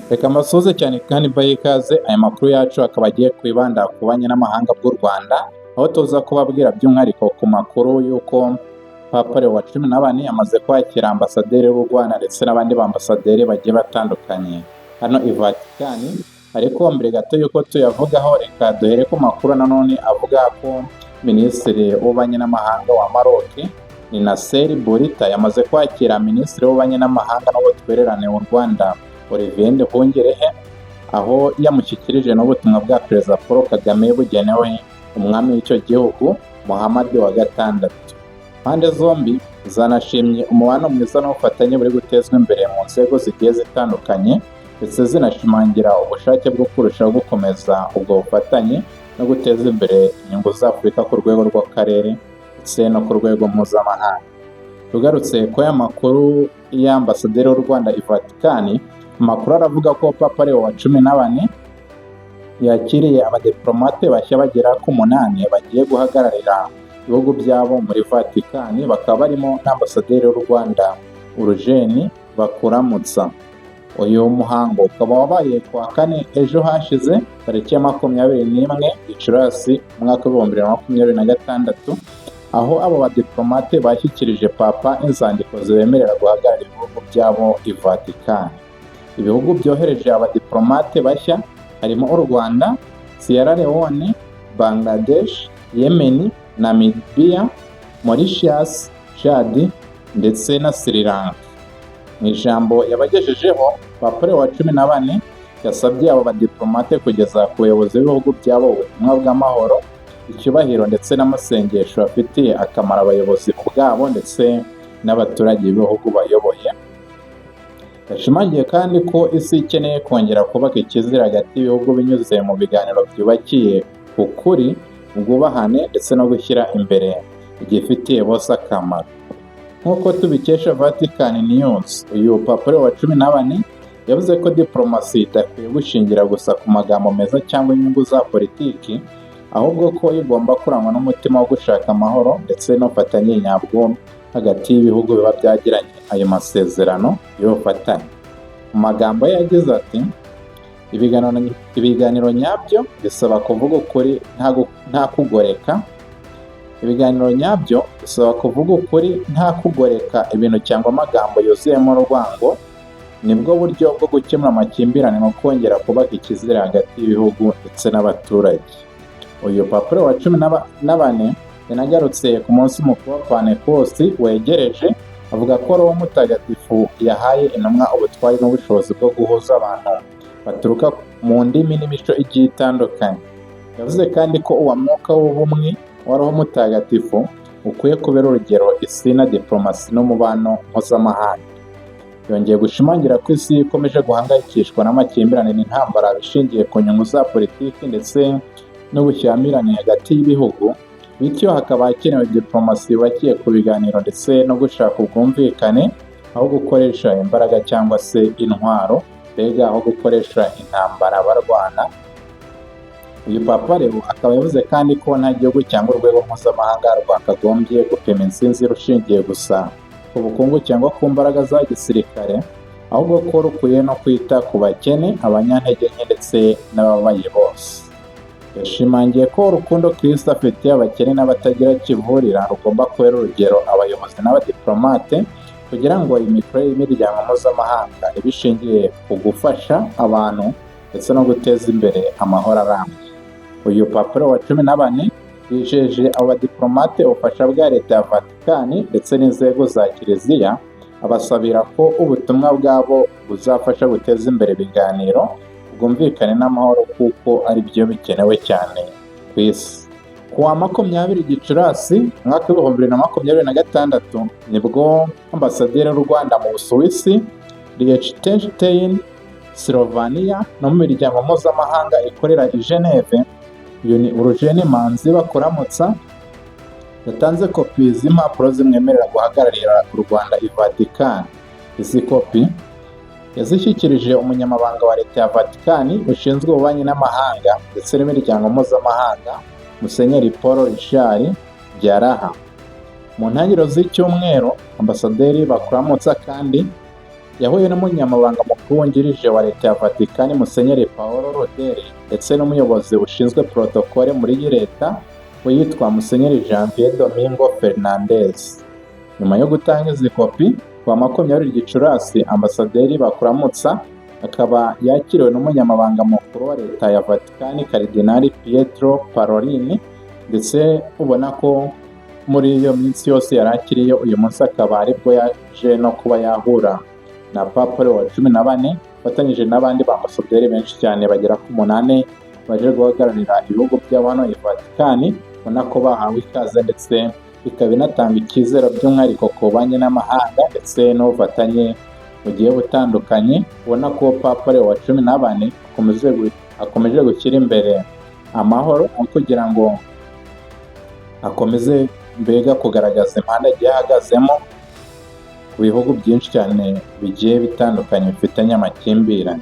Reka mbasuhuze cyane kandi mbahe ikaze. Aya makuru yacu akaba agiye kwibanda ku bubanyi n'amahanga bw'u Rwanda, aho tuza kubabwira by'umwihariko ku makuru y'uko Papa Leo wa 14 yamaze kwakira ambasaderi w'u Rwanda ndetse n'abandi bambasaderi bagiye batandukanye hano i Vatikani. Ariko mbere gato y'uko tuyavugaho, reka duhere ku makuru nanone avuga ko Minisitiri w'Ububanyi n'Amahanga wa Maroc ni Nasser Bourita yamaze kwakira Minisitiri w'Ububanyi n'Amahanga n'Ubutwererane w'u Rwanda Olivier Nduhungirehe, aho yamushyikirije n'ubutumwa bwa Perezida Paul Kagame bugenewe umwami w'icyo gihugu Muhammad wa gatandatu. Impande zombi zanashimye umubano mwiza n'ubufatanye buri gutezwa imbere mu nzego zigiye zitandukanye, ndetse zinashimangira ubushake bwo kurushaho gukomeza ubwo bufatanye no guteza imbere inyungu za Afurika ku rwego rw'akarere ndetse no ku rwego mpuzamahanga. Tugarutse kuri aya makuru y'ambasaderi w'u Rwanda i Vatikani, amakuru aravuga ko Papa Leo wa 14 yakiriye abadiplomate bashya bagera ku munani bagiye guhagararira ibihugu byabo muri Vatikani, bakaba barimo n'ambasaderi w'u Rwanda Urujeni Bakuramutsa. Uyu muhango ukaba wabaye ku wa kane ejo hashize, tariki ya 21 Gicurasi umwaka w'2026, aho abo badiplomate bashyikirije Papa inzandiko zibemerera guhagararira ibihugu byabo i Vatikani. Ibihugu byohereje abadiplomate bashya harimo u Rwanda, Sierra Leone, Bangladesh, Yemen, Namibia, Mauritius, Chad ndetse na Sri Lanka. Mu ijambo yabagejejeho, Papa Leo wa 14 yasabye abo badiplomate kugeza ku bayobozi b'ibihugu byabo ubutumwa bw'amahoro, icyubahiro ndetse n'amasengesho afitiye akamaro abayobozi ubwabo ndetse n'abaturage b'ibihugu bayoboye. Yashimangiye kandi ko isi ikeneye kongera kubaka icyizere hagati y'ibihugu binyuze mu biganiro byubakiye ku kuri, ubwubahane ndetse no gushyira imbere igifitiye bose akamaro. Nk'uko tubikesha Vatican News, uyu Papa Leo wa 14 yavuze ko diplomasi idakwiye gushingira gusa ku magambo meza cyangwa inyungu za politiki, ahubwo ko igomba kurangwa n'umutima wo gushaka amahoro ndetse n'ubufatanye nyabwo hagati y'ibihugu biba byagiranye ayo masezerano y'ubufatanye. Mu magambo ye yagize ati: "Ibiganiro nyabyo bisaba kuvuga ukuri nta kugoreka. Ibiganiro nyabyo bisaba kuvuga ukuri nta kugoreka ibintu cyangwa amagambo yuzuyemo urwango. Nibwo buryo bwo gukemura amakimbirane no kongera kubaka icyizere hagati y'ibihugu ndetse n'abaturage." Uyu Papa Leo wa 14 yanagarutse ku munsi mukuru wa Pentekosti wegereje, avuga ko Roho Mutagatifu yahaye intumwa ubutwari n'ubushobozi bwo guhuza abantu baturuka mu ndimi n'imico igiye itandukanye. Yavuze kandi ko uwo mwuka w'ubumwe wa Roho Mutagatifu ukwiye kubera urugero isi na diplomasi n'umubano mpuzamahanga. Yongeye gushimangira ko isi ikomeje guhangayikishwa n'amakimbirane n'intambara bishingiye ku nyungu za politiki ndetse n'ubushyamirane hagati y'ibihugu, bityo hakaba hakenewe diplomasi yubakiye ku biganiro ndetse no gushaka ubwumvikane aho gukoresha imbaraga cyangwa se intwaro, mbega aho gukoresha intambara barwana. Uyu Papa Leo akaba yavuze kandi ko nta gihugu cyangwa urwego mpuzamahanga rwakagombye gupima intsinzi rushingiye gusa ku bukungu cyangwa ku mbaraga za gisirikare, ahubwo ko rukwiye no kwita ku bakene, abanyantege nke ndetse n'ababaye bose. Yashimangiye ko urukundo Kristo afitiye abakene n'abatagira kivurira rugomba kubera urugero abayobozi n'abadiplomate, kugira ngo imikorere y'imiryango mpuzamahanga ibe ishingiye ku gufasha abantu ndetse no guteza imbere amahoro arambye. Uyu Papa Leo wa 14 yijeje abo badiplomate ubufasha bwa Leta ya Vatikani ndetse n'inzego za Kiliziya, abasabira ko ubutumwa bwabo buzafasha guteza imbere ibiganiro, ubwumvikane n'amahoro, kuko ari byo bikenewe cyane ku isi. Ku wa 20 Gicurasi umwaka w'2026 nibwo ambasaderi w'u Rwanda mu Busuwisi, Liechtenstein, Slovenia no mu miryango mpuzamahanga ikorera i Geneve, uyu ni Urujeni Manzi Bakuramutsa, yatanze kopi z'impapuro zimwemerera guhagararira u Rwanda i Vatican. Izi kopi yazishyikirije umunyamabanga wa Leta ya Vatican ushinzwe ububanyi n'amahanga ndetse n'imiryango mpuzamahanga, Musenyeri Paul Richard Gallagher. Mu ntangiriro z'icyumweru, Ambasaderi Bakuramutsa kandi Yahuye n'umunyamabanga mukuru wungirije wa leta ya Vatikani, Musenyeri Paolo Rudelli, ndetse n'umuyobozi ushinzwe protocole muri iyi leta witwa Musenyeri Janvier Domingo Fernandez. Nyuma yo gutanga izi kopi, ku wa 20 Gicurasi, Ambasaderi Bakuramutsa akaba yakiriwe n'umunyamabanga mukuru wa leta ya Vatikani, Karidinali Pietro Parolin. Ndetse ubona ko muri iyo minsi yose yari akiriyo, uyu munsi akaba aribwo yaje no kuba yahura na Papa Leo wa 14, afatanyije n'abandi ba ambasaderi benshi cyane bagera ku munani baje guhagararira ibihugu byabo hano i Vatikani. Ubona ko bahawe ikaze, ndetse bikaba binatanga icyizere by'umwihariko ku bubanyi n'amahanga ndetse n'ubufatanye bugiye butandukanye. Ubona ko Papa Leo wa 14 akomeje gushyira imbere amahoro aho kugira ngo akomeze mbega kugaragaza impande agiye ahagazemo ku bihugu byinshi cyane bigiye bitandukanye bifitanye amakimbirane.